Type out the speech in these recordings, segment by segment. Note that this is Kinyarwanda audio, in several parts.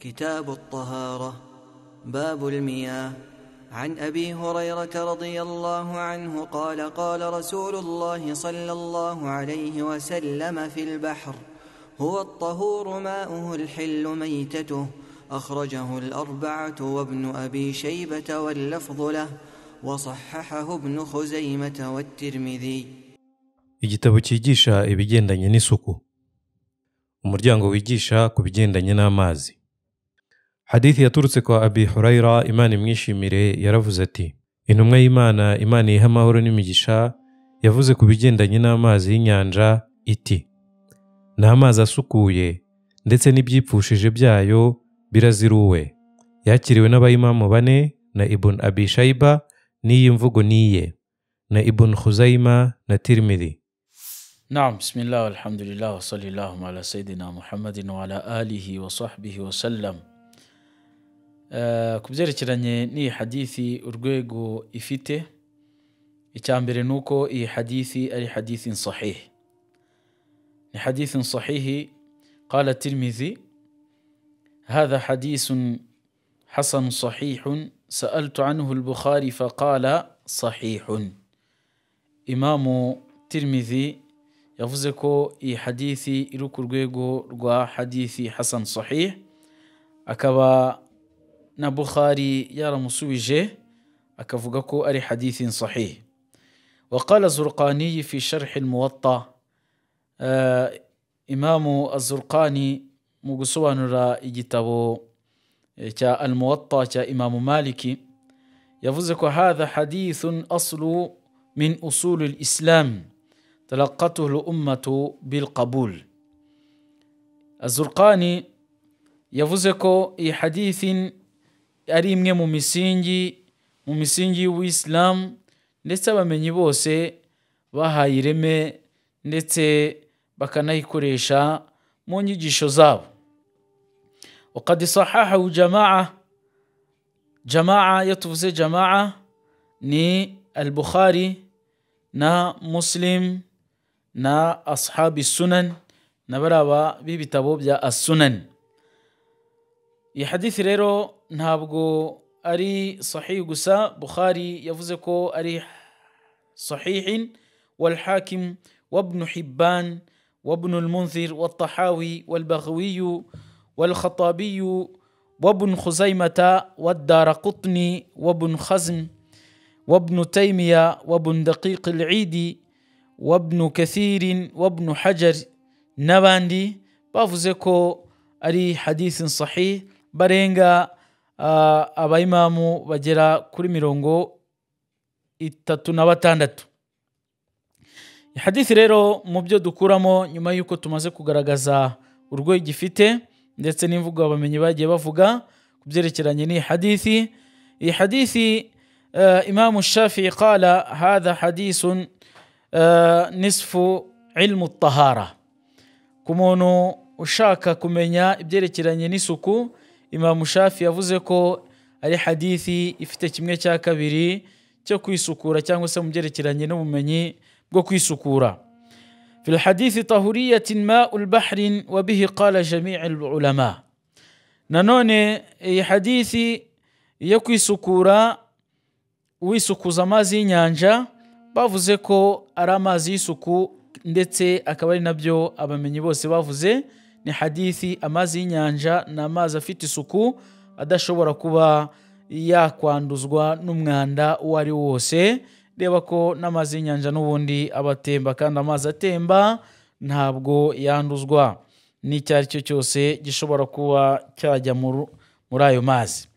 كتاب الطهارة. باب المياه. عن أبي هريرة رضي الله عنه قال: قال رسول الله صلى الله عليه وسلم في البحر: هو الطهور ماؤه الحل ميتته. أخرجه الأربعة وابن أبي شيبة واللفظ له، وصححه ابن خزيمة والترمذي. Igitabo cyigisha ibigendanye n'isuku. Umuryango wigisha ku bigendanye n'amazi. Hadithi yaturutse kwa Abi Huraira, Imana imwishimire, yaravuze ati: Intumwa y'Imana, Imana iha amahoro n'imigisha, yavuze ku bigendanye n'amazi y'inyanja iti: Ni amazi asukuye, ndetse n'ibyipfushije byayo biraziruwe. Yakiriwe n'abayimamu bane na Ibn Abi Shayba, n'iyi mvugo niye, na Ibn Khuzaima na Tirmidhi. نعم، بسم الله والحمد لله وصلى الله على سيدنا محمد وعلى آله وصحبه وسلم. Ku byerekeranye n'iyi hadithi, urwego ifite, icya mbere ni uko iyi hadithi ari hadithi sahih, ni hadithi sahihi. قال الترمذي: هذا حديث حسن صحيح، سألت عنه البخاري فقال صحيح. Imamu Tirmidhi yavuze ko iyi hadithi iri ku rwego rwa hadithi hasan sahih, akaba na Bukhari yaramusubije akavuga ko ari hadithi sahih. وقال الزرقاني في شرح الموطأ، Imamu Az-Zurqani mu gusobanura igitabo cya Al-Muwatta cya Imamu Maliki yavuze ko hadha hadithun aslu min usul al-Islam تلقته الأمة بالقبول. Az-Zurqani yavuze ko iyi hadithi ari imwe mu misingi y'Ubuyisilamu, ndetse abamenyi bose bahaye ireme ndetse bakanayikoresha mu nyigisho zabo. وقد صححه جماعة. جماعة, iyo tuvuze جماعة ni Al-Bukhari na Muslim na أصحاب السنن na baraba b'ibitabo bya as-Sunan. Iyi hadithi rero ntabwo ari sahih gusa, Bukhari yavuze ko ari صحيح، والحاكم وابن حبان وابن المنذر والطحاوي والبغوي والخطابي وابن خزيمة والدارقطني وابن خزم وابن تيمية وابن دقيق العيد وابن كثير وابن حجر n'abandi bavuze ko ari hadisi sahih, barenga abayimamu bagera kuri 36. Hadithi rero mu byo dukuramo nyuma y'uko tumaze kugaragaza urwego gifite ndetse n'imvugo abamenyi bagiye bavuga ku byerekeranye n'iyi hadithi, iyi hadithi Imamu Shafi'i قال هذا حديث نصف علم الطهارة. Ku muntu ushaka kumenya ibyerekeranye n'isuku, Imamu Shafi yavuze ko ari hadithi ifite kimwe cya kabiri cyo kwisukura cyangwa se mu byerekeranye n'ubumenyi bwo kwisukura. في الحديث طهورية ماء البحر، وبه قال جميع العلماء. Nanone iyi hadithi yo kwisukura wisukuza amazi y'inyanja, bavuze ko ari amazi y'isuku, ndetse akaba ari nabyo abamenyi bose bavuze. Ni hadithi, amazi y'inyanja ni amazi afite isuku, adashobora kuba yakwanduzwa n'umwanda uwo ari wo wose. Reba ko n'amazi y'inyanja n'ubundi aba atemba, kandi amazi atemba ntabwo yanduzwa n'icyo ari cyo cyose gishobora kuba cyajya muri ayo mazi.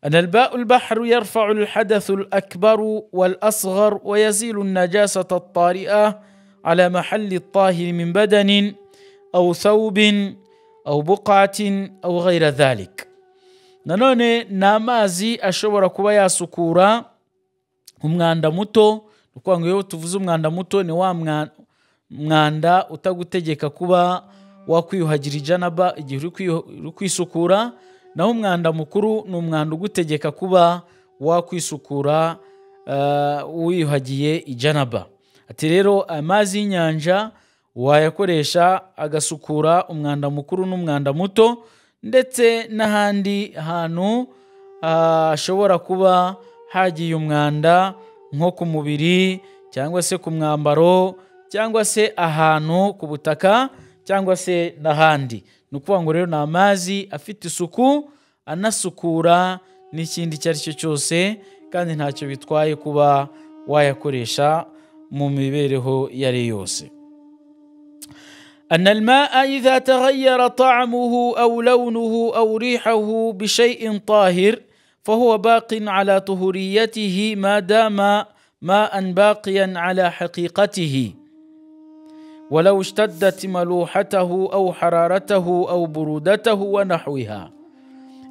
أن الماء البحر يرفع الحدث الأكبر والأصغر ويزيل النجاسة الطارئة على محل الطاهر من بدن أو ثوب أو بقعة أو غير ذلك. Nanone ni amazi ashobora kuba yasukura umwanda muto. Ni ukuvuga ngo iyo tuvuze umwanda muto ni wa mwanda utagutegeka kuba wakwiyuhagira ijanaba igihe uri kwisukura, naho umwanda mukuru ni umwanda ugutegeka kuba wakwisukura wiyuhagiye ijanaba. Ati rero amazi y'inyanja wayakoresha agasukura umwanda mukuru n'umwanda muto. ndetse n'ahandi hantu hashobora kuba hagiye umwanda nko ku mubiri cyangwa se ku mwambaro cyangwa se ahantu ku butaka cyangwa se n'ahandi. Ni ukuvuga ngo rero ni amazi afite isuku anasukura n'ikindi icyo ari cyo cyose, kandi ntacyo bitwaye kuba wayakoresha mu mibereho iyo ari yose. أن الماء إذا تغير طعمه أو لونه أو ريحه بشيء طاهر فهو باق على طهوريته ما دام ماء باقيا على حقيقته، ولو اشتدت ملوحته أو حرارته أو برودته ونحوها.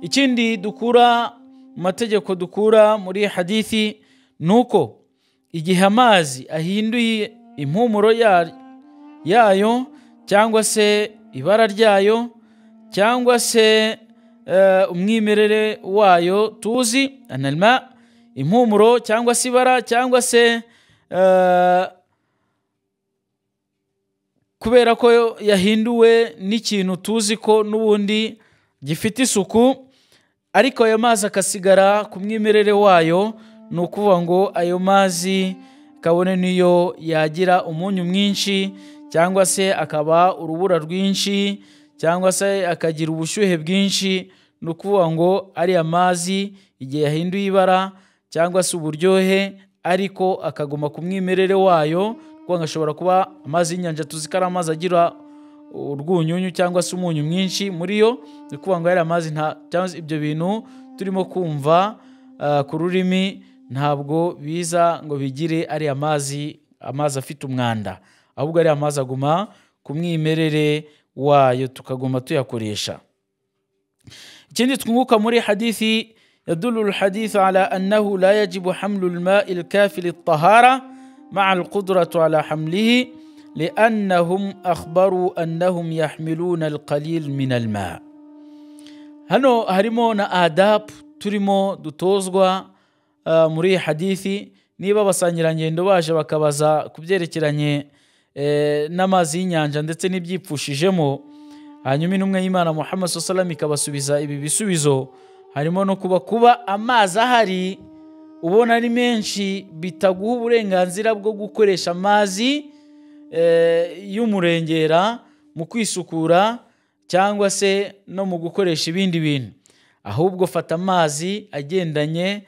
Ikindi dukura mategeko dukura muri hadithi nuko igihe amazi ahinduye impumuro yayo cyangwa se ibara ryayo cyangwa se umwimerere wayo tuzi analma impumuro cyangwa se ibara cyangwa se kubera ko yahinduwe n'ikintu tuzi ko n'ubundi gifite isuku, ariko ayo mazi akasigara ku mwimerere wayo, ni ukuvuga ngo ayo mazi kabone niyo yagira umunyu mwinshi cyangwa se akaba urubura rwinshi cyangwa se akagira ubushyuhe bwinshi, ni ukuvuga ngo ari amazi igihe yahinduye ibara cyangwa se uburyohe ariko akaguma ku mwimerere wayo, kuko ashobora kuba amazi y'inyanja tuzi ko ari amazi agira urwunyunyu cyangwa se umunyu mwinshi muri yo, ni ukuvuga ngo ari amazi nta cyangwa se ibyo bintu turimo kumva ku rurimi ntabwo biza ngo bigire ari amazi afite umwanda, ahubwo ari amazi aguma ku mwimerere wayo tukaguma tuyakoresha. Ikindi twunguka muri hadithi, yadullu alhadith ala annahu la yajibu hamlu alma'i alkafi lit-tahara ma'a alqudrati ala hamlihi li'annahum akhbaru annahum yahmiluna alqalil min alma. Hano harimo na adab turimo dutozwa muri hadithi. Niba abasangirangendo baje bakabaza kubyerekeranye n'amazi y'inyanja ndetse n'ibyipfushijemo, hanyuma intumwa y'Imana Muhammad sallallahu alaihi wasallam ikabasubiza ibi bisubizo, harimo no kuba amazi ahari ubona ari menshi bitaguha uburenganzira bwo gukoresha amazi y'umurengera mu kwisukura cyangwa se no mu gukoresha ibindi bintu, ahubwo fata amazi agendanye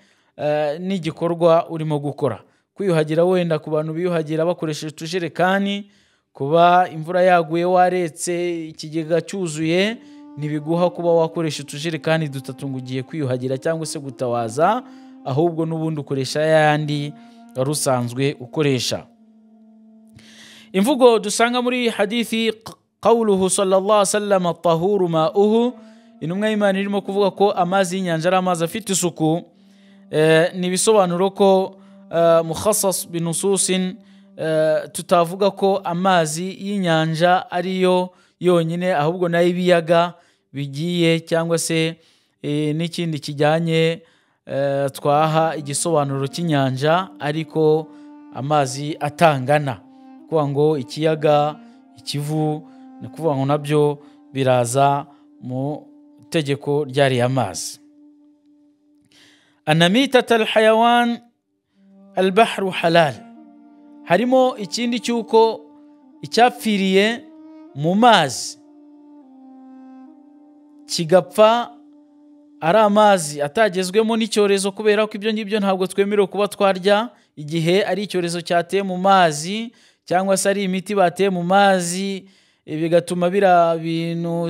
n'igikorwa urimo gukora. Kwiyuhagira wenda ku bantu biyuhagira bakoresheje utujerekani, kuba imvura yaguye waretse ikigega cyuzuye ntibiguha kuba wakoresha utujerekani dutatu ngo ugiye kwiyuhagira cyangwa se gutawaza, ahubwo n'ubundi ukoresha yandi wari usanzwe ukoresha. Imvugo dusanga muri hadithi qawluhu sallallahu alaihi wasallam at-tahuru ma'uhu, intumwa y'Imana irimo kuvuga ko amazi y'inyanja ari amazi afite isuku, ni bisobanuro ko mukhassas binususin, tutavuga ko amazi y'inyanja ariyo yonyine, ahubwo n'ay'ibiyaga bigiye cyangwa se n'ikindi kijyanye twaha igisobanuro cy'inyanja, ariko amazi atangana, kuvuga ngo ikiyaga, ikivu, ni kuvuga ngo nabyo biraza mu tegeko ryari amazi. Anamitata alhayawan albahru halal, harimo ikindi cyuko icyapfiriye mu mazi kigapfa ari amazi atagezwemo n'icyorezo, kubera ko ibyo ngibyo ntabwo twemerewe kuba twarya igihe ari icyorezo cyateye mu mazi cyangwa se ari imiti bateye mu mazi bigatuma bira bintu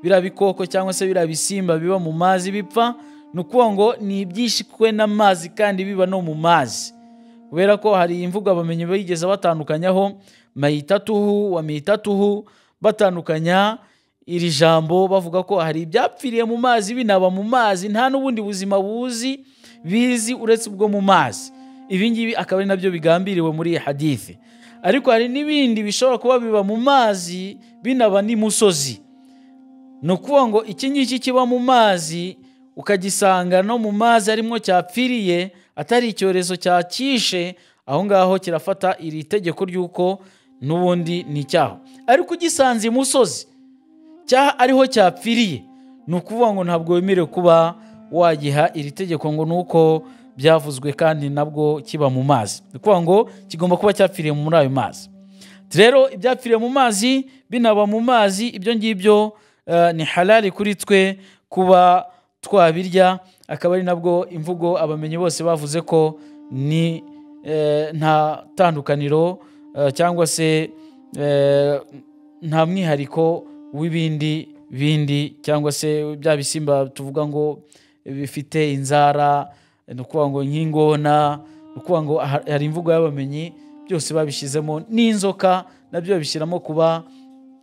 bira bikoko cyangwa se bira bisimba biba mu mazi bipfa. Ni ukuvuga ngo ni ibyishikwe n'amazi kandi biba no mu mazi, kubera ko hari imvugo abamenyi bigeze batandukanyaho mayitatuhu wa mitatuhu, batandukanya iri jambo bavuga ko hari ibyapfiriye mu mazi binaba mu mazi nta n'ubundi buzima buzi bizi uretse ubwo mu mazi. Ibi ngibi akaba ari nabyo bigambiriwe muri iyi hadithi. Ariko hari n'ibindi bishobora kuba biba mu mazi binaba n'imusozi. Ni ukuvuga ngo iki ngiki kiba mu mazi ukagisanga no mu mazi arimo cyapfiriye atari icyorezo cyakishe, aho ngaho kirafata iri tegeko ry'uko n'ubundi ni icyaha. Ariko ugisanze imusozi cyaha ariho cyapfiriye, Ni ukuvuga ngo ntabwo wemerewe kuba wagiha iri tegeko ngo nuko byavuzwe kandi nabwo kiba mu mazi. Ni ukuvuga ngo kigomba kuba cyapfiriye muri ayo mazi. Rero ibyapfiriye mu mazi binaba mu mazi, ibyo ngibyo ni halali kuri twe kuba twabirya. Akaba ari nabwo imvugo abamenyi bose bavuze ko ni nta tandukaniro cyangwa se nta mwihariko w'ibindi bindi cyangwa se bya bisimba tuvuga ngo bifite inzara, ni ukuvuga ngo nk'ingona, ni ukuvuga ngo hari imvugo y'abamenyi byose babishyizemo, n'inzoka nabyo babishyiramo kuba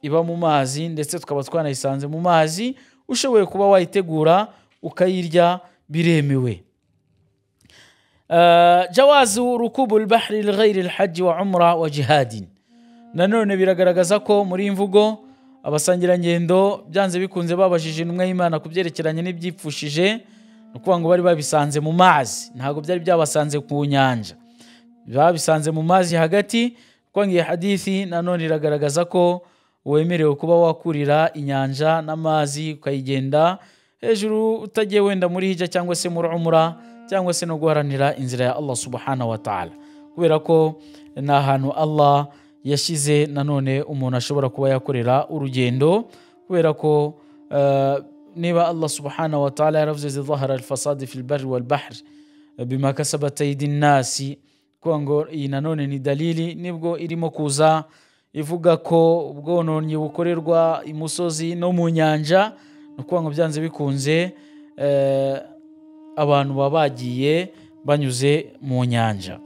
iba mu mazi, ndetse tukaba twanayisanze mu mazi. Ushoboye kuba wayitegura ukayirya biremewe. Jawazu rukubu al-bahri li-ghayri al-hajj wa umra wa jihadin. Nanone biragaragaza ko muri imvugo abasangirangendo byanze bikunze babajije intumwa y'Imana ku byerekeranye n'ibyipfushije, ni ukuvuga ngo bari babisanze mu mazi, ntabwo byari byabasanze ku nyanja, babisanze mu mazi hagati. Kuko iyi hadithi nanone iragaragaza ko wemerewe kuba wakurira inyanja n'amazi ukayigenda hejuru utagiye wenda muri hijja cyangwa se muri umra cyangwa se no guharanira inzira ya Allah subhanahu wa ta'ala, kubera ko ni ahantu Allah yashize nanone umuntu ashobora kuba yakorera urugendo, kubera ko niba Allah subhanahu wa ta'ala yaravuze zahara al-fasad fi al-barri wal-bahr bima kasabat aydin nasi, kuko ngo iyi nanone ni dalili nibwo irimo kuza ivuga ko ubwononnyi bukorerwa imusozi no mu nyanja, no kuvuga ngo byanze bikunze abantu babagiye banyuze mu nyanja.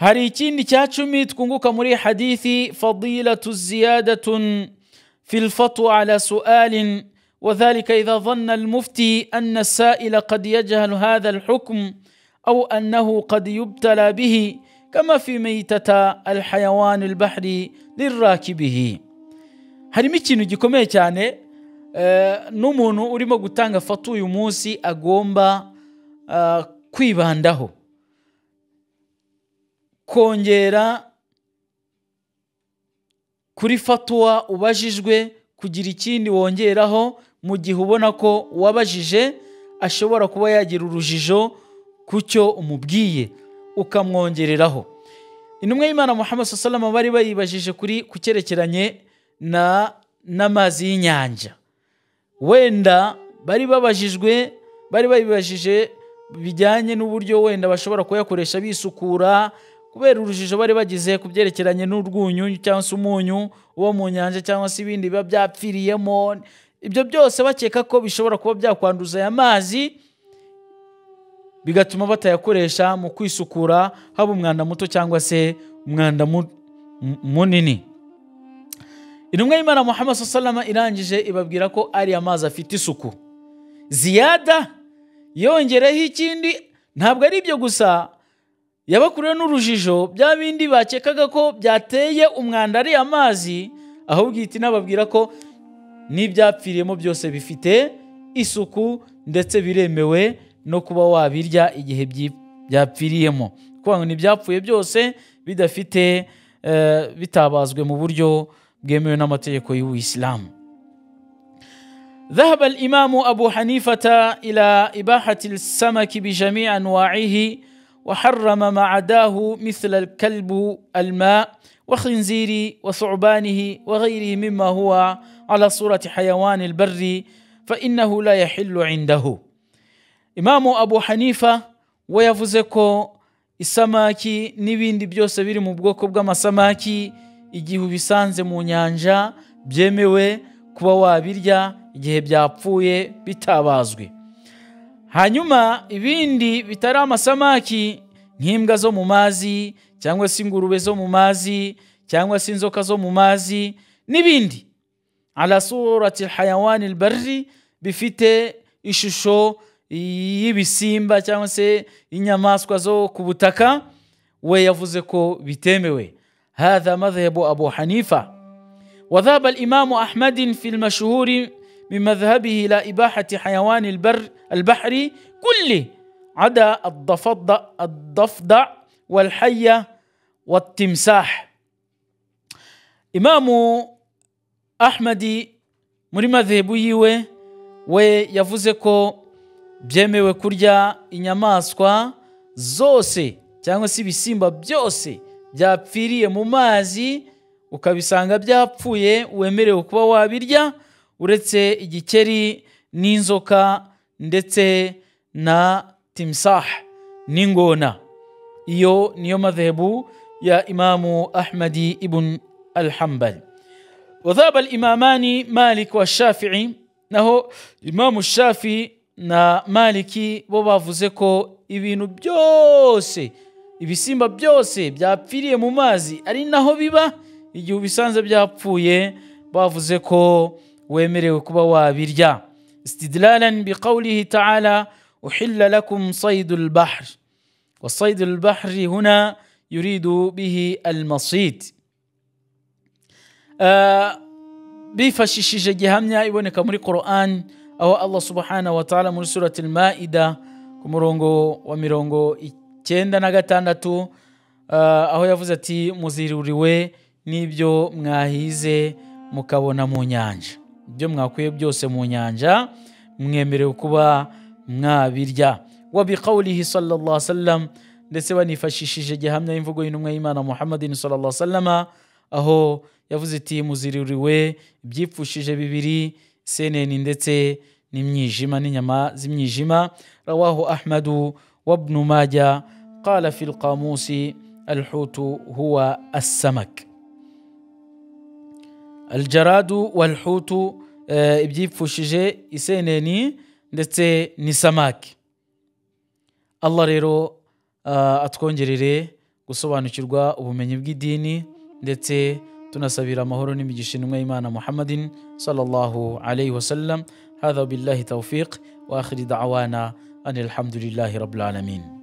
Hari ikindi cya 10 twunguka muri hadithi, fadilatu ziyadatun fi al-fatwa ala su'alin وذلك إذا ظن المفتي أن السائل قد يجهل هذا الحكم أو أنه قد يبتلى به كما في ميتة الحيوان البحري للراكبه. Harimo ikintu gikomeye cyane n'umuntu urimo gutanga fatu uyu munsi agomba kwibandaho, kongera kuri fatwa ubajijwe kugira ikindi wongeraho mu gihe ubona ko wabajije ashobora kuba yagira urujijo kucyo umubwiye ukamwongereraho. Intumwa y'Imana Muhammad sallallahu alaihi wasallam bari bayibajije kuri kucyerekeranye na n'amazi y'inyanja, wenda bari babajijwe, bari bayibajije bijyanye n'uburyo wenda bashobora kuyakoresha bisukura, kubera urujijo bari bagize kubyerekeranye n'urwunyu cyangwa se umunyu uwo mu nyanja cyangwa se ibindi biba byapfiriyemo, ibyo byose bakeka ko bishobora kuba byakwanduza aya mazi bigatuma batayakoresha mu kwisukura, haba umwanda muto cyangwa se umwanda munini. Intumwa y'Imana Muhammad sallallahu alaihi wasallam irangije ibabwira ko ari amazi afite isuku. Ziyada yongereho ikindi, ntabwo ari ibyo gusa, yabakuriye n'urujijo bya bindi bakekaga ko byateye umwanda ari amazi, ahubwo ihita inababwira ko n'ibyapfiriyemo byose bifite isuku ndetse biremewe no kuba wabirya igihe byapfiriyemo, kuko ngo n'ibyapfuye byose bidafite bitabazwe mu buryo bwemewe n'amategeko y'Ubuislamu. ذهب الإمام أبو حنيفة إلى إباحة السمك بجميع أنواعه وحرم ما عداه مثل الكلب الماء وخنزير وثعبانه وغيره مما هو على صورة حيوان البر فإنه لا يحل عنده. إمام أبو حنيفة ويفوze ko isamaki n'ibindi byose biri mu bwoko bw'amasamaki igihe ubisanze mu nyanja byemewe kuba wabirya igihe byapfuye bitabazwe. Hanyuma ibindi bitari amasamaki nk'imbwa zo mu mazi cyangwa se ingurube zo mu mazi cyangwa se inzoka zo mu mazi n'ibindi, ala surati alhayawan albarri, bifite ishusho y'ibisimba cyangwa se inyamaswa zo ku butaka, we yavuze ko bitemewe. هذا مذهب أبو حنيفة. وذهب الإمام أحمد في المشهور من مذهبه إلى إباحة حيوان البحر كله عدا الضفدع والحية والتمساح. إمام أحمد Muri madhehebu yiwe we yavuze ko byemewe kurya inyamaswa zose cyangwa se ibisimba byose byapfiriye mu mazi, ukabisanga byapfuye wemerewe kuba wabirya, uretse igikeri n'inzoka ndetse na timsah n'ingona. Iyo niyo madhehebu ya Imamu Ahmadi ibn al-Hanbal. وذهب الإمامان مالك والشافعي، naho Imamu Shafi na Maliki bo bavuze ko ibintu byose, ibisimba byose byapfiriye mu mazi ari naho biba, igihe ubisanze byapfuye bavuze ko wemerewe kuba wabirya. Istidlalan biqawlihi ta'ala uhilla lakum saydul bahr, wa saydul bahri huna yuridu bihi almasid. Bifashishije gihamya iboneka muri Quran, aho Allah subhanahu wa ta'ala muri surati al-Maida ku murongo wa 96, aho yavuze ati muziruriwe n'ibyo mwahize mukabona mu nyanja, ibyo mwakuye byose mu nyanja mwemerewe kuba mwabirya. Wa biqawlihi sallallahu alaihi wasallam, ndetse banifashishije gihamya y'imvugo y'intumwa y'Imana Muhammadin sallallahu alaihi wasallam, aho yavuze ati muziruriwe ibyipfushije bibiri, seneni ndetse n'imyijima n'inyama z'imyijima. Rawahu Ahmadu wa Ibn Majah. Qala fi al-qamusi al-hutu huwa as-samak. Al-jaradu wal-hutu, ibyipfushije iseneni ndetse n'isamaki. Allah rero atwongerere gusobanukirwa ubumenyi bw'idini, ndetse tunasabira amahoro n'imigisha intumwa y'Imana Muhammadin sallallahu alayhi wasallam. Hadha billahi tawfiq wa akhiri da'wana anil hamdulillahi rabbil alamin.